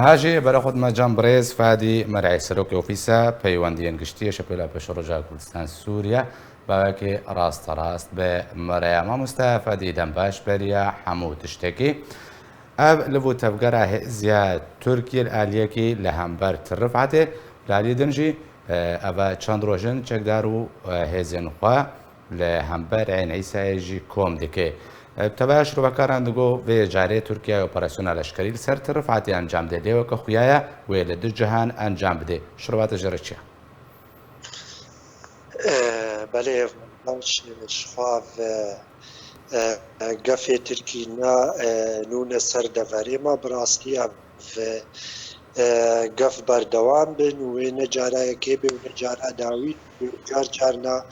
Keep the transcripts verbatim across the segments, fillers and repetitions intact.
Niha jî berê xwe dime can birêz Fadî Mer'ê, serokê Ofîsa Peywendiyên Giştî yê Şepêla Pêşeroja Kurdistan Sûriye, bawekî rasterast bi me re ye. Mamoste Fadî, dem baş beriya hemû tiştekî. Ev liv û tevgera hêziya Tirkiyê li aliyekî li hember Tirifetê, li aliyê din jî, e, ev çend roj in çekdar û, e, hêzên xwe li hember Eyn Îsayê jî kom dike. E, tebeya şirovekaran digo vê carê Tirkiye operasyona leşkerî li ser Tirifetê encam dê, lê weke xuya ye wê li du cihan encam bidê. Şirove te ji re çi ye? E, belê, baş, ji xwe ve, e, gefê Tirkî ne, e, nû ne ser deverê me, bi rastî ev, e, gef berdewam bin û wê ne cara yekê be û ne cara dawî be û car carna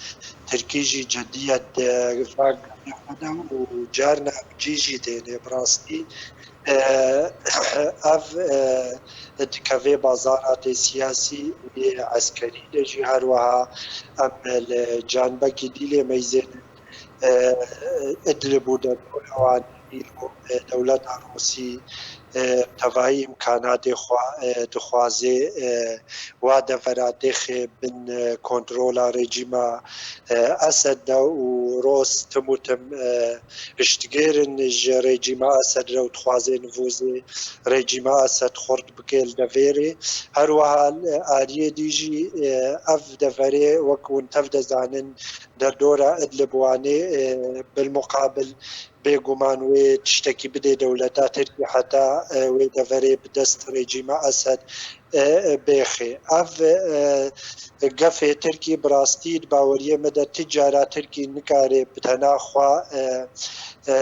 Tirkî jî cidiyet, e, va gefê xwe de û carna cî jî têne. Bi rastî, e, ev, e, dikeve bazara tê siyasî û yê eskerî de jî. Her wiha em li Canbekî Dîlê meyzên, e, Idlib û derbarê wan îro, e, dewleta Rûsî, e, tevayî îmkanatê xwe, e, dixwaze, e, wa devera têxe bin, e, kontrola rejîma, e, Esed de û Ros tim û tim, e, piştgêr in ji rejîma Esed re û dixwaze nivûzê rejîma Esed xurt bike li devêrê. Her wiha li aliyê dî jî, e, ev deverê wek hûn tev dizanin derdora Idlib wan e, e, bilmuqabil bêguman wê tiştekî bidê dewleta Tirkî heta, e, wê deverê bi dest rejîma Esed, e, e, bêxê. Ev, e, gefê Tirkî bi rastî di baweriyê me de ti cara Tirkî nikare bi tena xwe, e, e,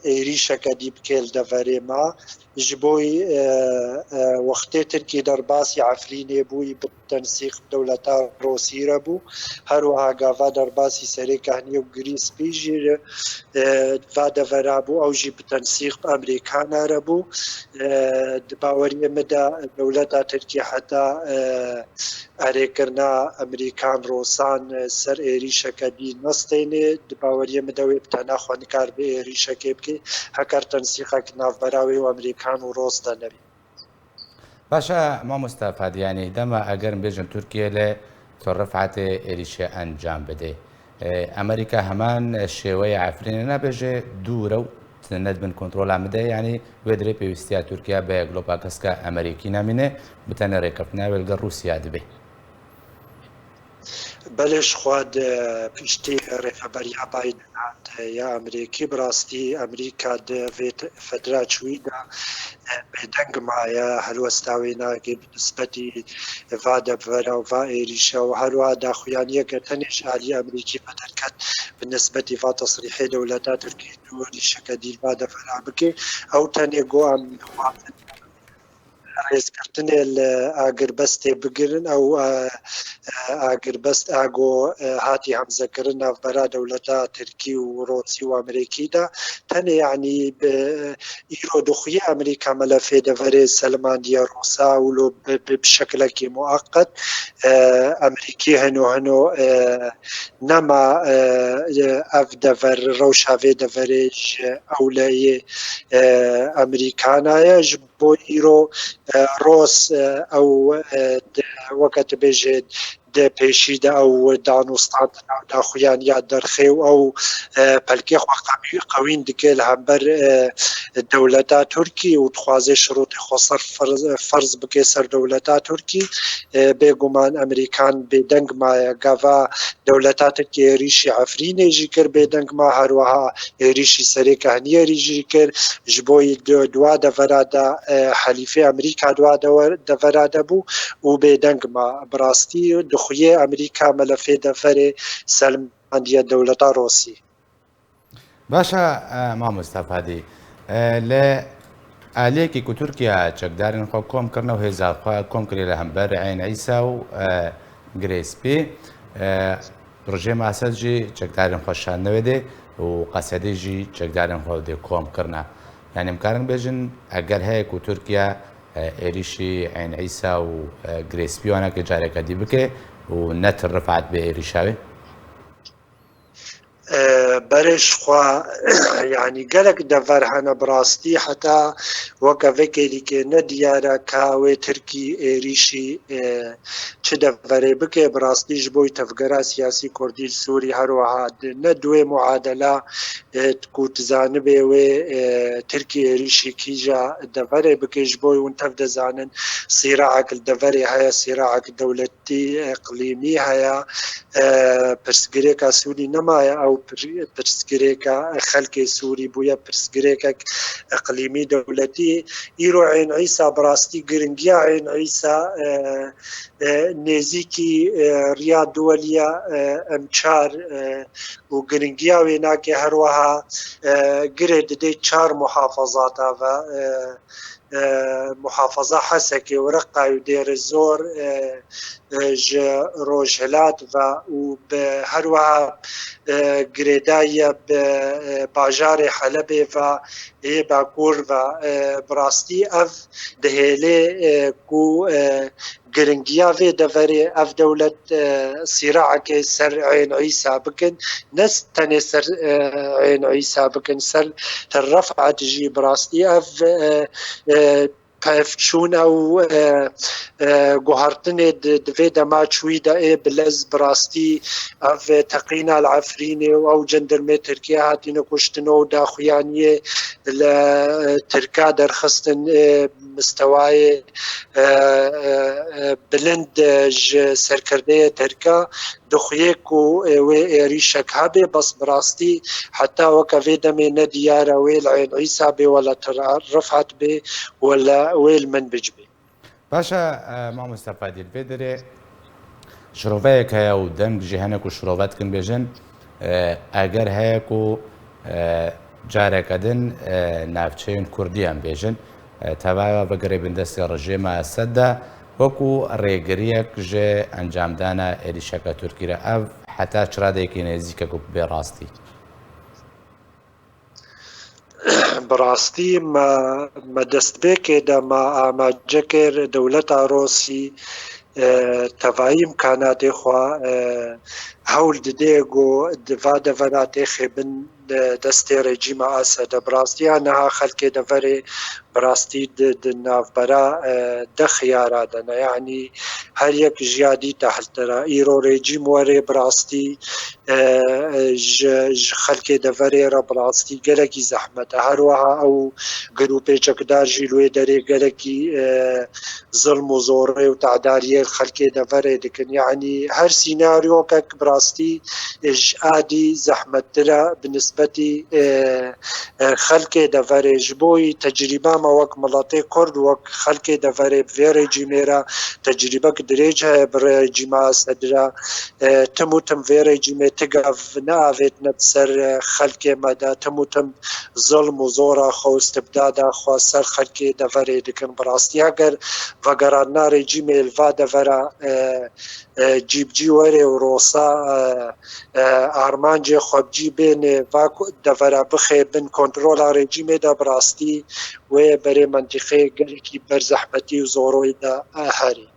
êrîşeke dî bike li deverê me. Ji bo, e, e, wextê Tirkî derbasî Efrînê bûyî bi tensîq dewleta Rosî re bû. Her wiha gava derbasî Serê Kehniyê û Girî Spî jî, e, va devera bû, ew jî bi tensîq bi Amerîkana re bû. E, di baweriyê min de dewleta Tirkî heta, e, erêkirina Amerîkan Rosan, e, ser êrîşeke dî nestêne. Di baweriyê min de wê bi tena xwe nikaribe êrîşekê bike, heker tensîqek navbera wê û Amerîkan û Ros de nebe. Baş e, mamoste Fadî, yanî dema eger bêjin Tirkiye li Tirifetê êrîşê encam bide, e, Amerîka heman şêweyê Efrînê nabêje dûr e û ne di bin kontrola min de, yanî wê dirê pêwîstiya Tirkiye bi glopa keska Amerîkî nemîne, bi tenê rêkeftina wê li gel Rûsya dibe. Belê, ji xwe di piştî rêveberiya Biden hat ya Amerîkî, bi rastî Amerîka di vê te-, fedra çûyî de, e, bêdeng maye helwesta wê nagê bi nisbetî va devera û va êrîşa û her wiha daxuyaniyeke tenê ji aliyê Amerîkî ve derket bi nisbetî va tesrîhê dewleta Tirkî û êrîşeke dî li va devera bike. Ew tenê got em rêzgirtinê li agirbestê bigirin. Ew, e, e, agirbest a ku, e, hatî hemzekirin navbera dewleta Tirkî û Rosî û Amerîkî de. Tenê, yanî, bi, îro dixuye Amerîka melefê deverê selimandiye Rosa û lo bi, bi, bi şekilekî mueqet, e, Amerîkî hino hino, e, nema, e, e, ev dever, rewşa vê deverê ji ewleyê, e, Amerîkana ye. Ji bo îro, e, Ros, e, ew, e, di, weke tu bêjê, di pêşî de ew danûstan di nav daxuyaniya derxê û ew, e, pelkê xwe qewî-, qewîn dike li hember, e, dewleta Tirkî û dixwaze şirûtê xwe ser ferz, ferz bike ser dewleta Tirkî. E, bêguman Amerîkan bêdeng maye. Gava dewleta Tirkiyê êrîşî Efrînê jî kir bêdeng ma, her wiha êrîşî Serê Kehniyê jî kir. Ji bo yî di, di wa devera de, e, helîfê Amerîka di wa dewer-, devera de bû û bêdeng ma. Bi rastî dixuye Amerîka melefê deverê selimandiye dewleta Rosî. Baş e, e, mamoste Fadî. E, li aliyekî ku Tirkiye çekdarên xwe kom kirine û hêza xwe kom kiriye li hember Eyn Îsa û, e, Girê Spî, e, rejîma Esed jî çekdarên xwe şandine wê dê û Qesedê jî çekdarên xwe wê dê kom kirine. Yanî em karin bêjin, eger heye ku Tirkiye, e, êrîşî Eyn Îsa û, e, Girê Spî wanekê careke dî bike û ne Tirifet bê êrîşa wê? E, berê ji xwe, yanî gelek dever hene bi rastî, heta weke vê kêlîkê ne diyar e ka wê Tirkî êrîşî, e, çi deverê bike. Bi rastî ji bo tevgera siyasî Kurdî li Sûrî her wiha di, ne di wê muadela, e, ku tu zanibê wê, e, Tirkî êrîşî kîja deverê bike, ji bo hûn tev dizanin, sîraek li deverê heye, sîraek dewlet tî, e, iqlîmî heye. E, pirsgirêka Sûrî nemaye, ew pir-, pirsgirêka xelkê Sûrî bûye pirsgirêkek iqlîmî dewletî. Îro Ên Îsa, bi rastî giringiya Ên Îsa, e, e, nêzîkî, e, riya duweliya, e, M çar, e, û giringiya wê nake her wiha, e, girê didê çar muhafazata ve, e, e, muhafaza Hesekê û Reqayê û Dêrizor, e, e, ji rojhilat ve û bi her wiha, e, girêdayiye bi, e, bajarê Helebê ve ê bakur ve, e, bi rastî ev dihêlê, e, ku, e, giringiya vê deverê ev dewlet, e, sîraekê ser Ên Îsa bikin, ne tenê ser, e, Ên Îsa bikin, ser Tel Refat jî bi rastî ev, e, e, pevçûn ew, e, e, guhertinê di, di vê dema çûyî de ê bilez bi rastî ev teqîna li Efrînê û ew cendirmê Tirkiye hatine kuştin û daxuyaniyê li, e, Tirka derxistin, e, mistewayê, e, e, e, bilind, e, ji serkirdeyê Tirka dixuye ku, e, wê êrîşek hebe, bes bi rastî heta weke vê demê ne diyar e wê li Ên Îsa bê wela Tel Refat bê wela wê li Minbic bê. Baş e, e, mamoste Fadîl, vê derê şiroveyek heye û deng jî hene ku şirove dikin bêjin, e, eger heye ku, e, careke din, e, navçeyên Kurdî em bêjin, e, tevaya vegerê bin destê rejîma Esed de, wekû rêgiriyek ji encamdana êrîşeke Tirkî re, ev heta çi radeyekî nêzîk e ku bê rastî? Bi rastî me, me destpêkê de me amace kir dewleta Rûsî, e, tevayî îmkanatê xwe, e, hewl dide ku di va devera têxê bin, e, destê rejîma Esed e. Bi rastî ya niha xelkê deverê bi rastî di, di navbera, e, de xiyara de ne. Yanî her yek ji ya dî tehltir e. Îro rejîm were bi rastî, e, e, ji, ji xelkê deverê re bi rastî gelekî zehmet e. Her wiha ew grûpê çekdar jî li wê derê gelekî, e, zilm û zorê û tedariyê xelkê deverê dikin. Yanî her sînaryokek bi rastî, e, ji a dî zehmettir e bi nisbetî, e, e, xelkê deverê. Ji bo yî tecrîba me wek miletê Kurd, wek xelkê deverê bi vê rejîmê re tecrîbek dirêj heye bi rejîma Esed re. E, tim û tim vê rejîmê ti gav neavêtine bi ser, e, xelkê me de, tim û tim zilm û zora xwe û istibdada xwe ser xelkê deverê dikin. Bi rastî eger vegerandina rejîmê li va devera, e, e, cî bi cî were û rosa, e, e, armancê xwe bi cî bêne, va ku devera bixe bin kontrola rejîmê de, bi rastî wê berê mentîqê gelekî ber zehmetî û zoroyî de, e, herî.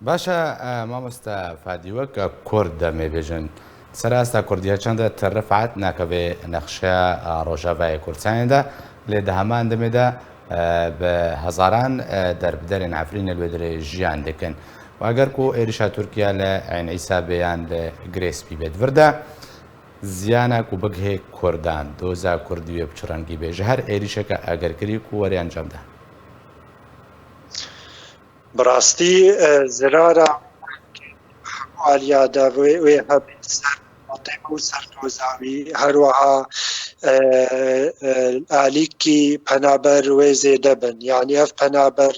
Baş e, e, mamoste Fadî, wek Kurd demê bêjin, ser asta Kurdiya çend e Til Rifat nakeve nexşeya, e, Rojavayê Kurdistanê de, lê di heman demê de, e, bi hezaran, e, derbiderên Efrînê li wê derê jiyan dikin. Û eger ku êrişa Tirkiye li Eyn Îsa bê yan li Girê Spî bê, di vir de ziyana ku bigihê Kurdan, doza Kurdî wê bi çi rengî bê, ji her êrişeke egerkirî ku were encam de? Bi rastî, e, zirara hemû aliya de wê, wê hebê ser Fatîme û ser doza wî. Her wiha, e, e, alîkî penaber wê zêde bin. Yanî ev penaber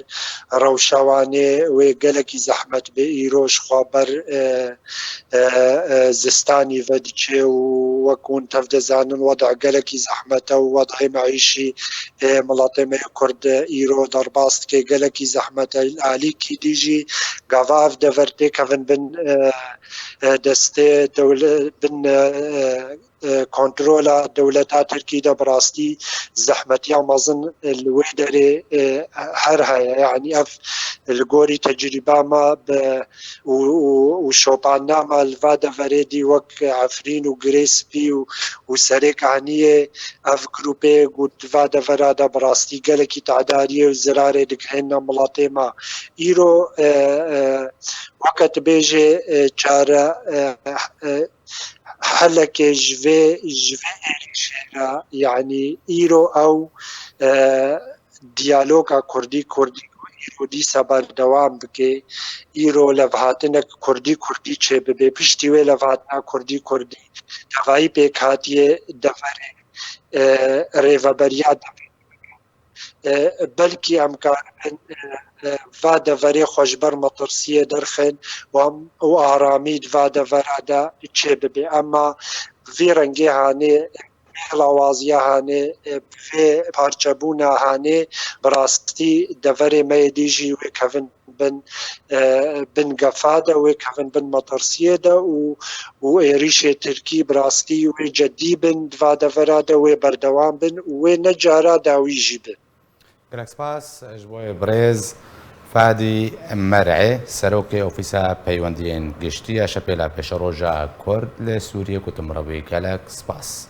rewşa wan ê wê gelekî zehmet bê. Îro ji xwe ber, e, e, e, zistanî ve diçe û wek hûn tev dizanin, weda gelekî zehmet e û wedayê meîşî, e, miletê me yê Kurd îro derbas dike, gelekî zehmet e. Alîkî dî jî gava ev dever têkevin bin, e, e, destê dewle-, bin, e, e, e, kontrola dewleta Tirkî de bi rastî zehmetiya mezin li wê derê, e, her heye. Yanî ev Li gorî tecrîba me bi û, û, û şopana me li va deverê dî wek Efrîn û Girê Spî û, û Serê Kahniyê, ev grûpê ku di va devera de bi rastî gelekî tedariyê û zirarê digihêne miletê me. Îro, e, e, weke tu bêjê, e, çare, e, e, helekê ji vê, ji vê êrîşê re, yanî îro ew, e, diyaloga Kurdî Kurdî ku îro dîsa berdewam bike, îro levhatinek Kurdî Kurdî çêbibe. Piştî wê levhatina Kurdî Kurdî tevayî pêk hatiye deverê, e, rêveberiya deverê. E, belkî em karibin, e, e, va deverê xwe ji ber metirsiyê derxin û em, û aramî di va devera de çêbibe. Ema vî rengê hanê, vê hilawaziya hanê, e, vê parçebûna hanê, bi rastî deverê me yê dî jî wê kevin bin, e, bin gefa de, wê kevin bin metirsiyê de û, û êrîşê Tirkî bi rastî wê cedî bin di va devera de, wê berdewam bin û wê ne cara dawî jî bin. Gelek spas ji bo birêz Fadî Mer'ê, serokê Ofîsa Peywendiyên Giştî ya Şepêla Pêşeroja Kurd li Sûriyê, ku tu min re bûyî. Gelek spas.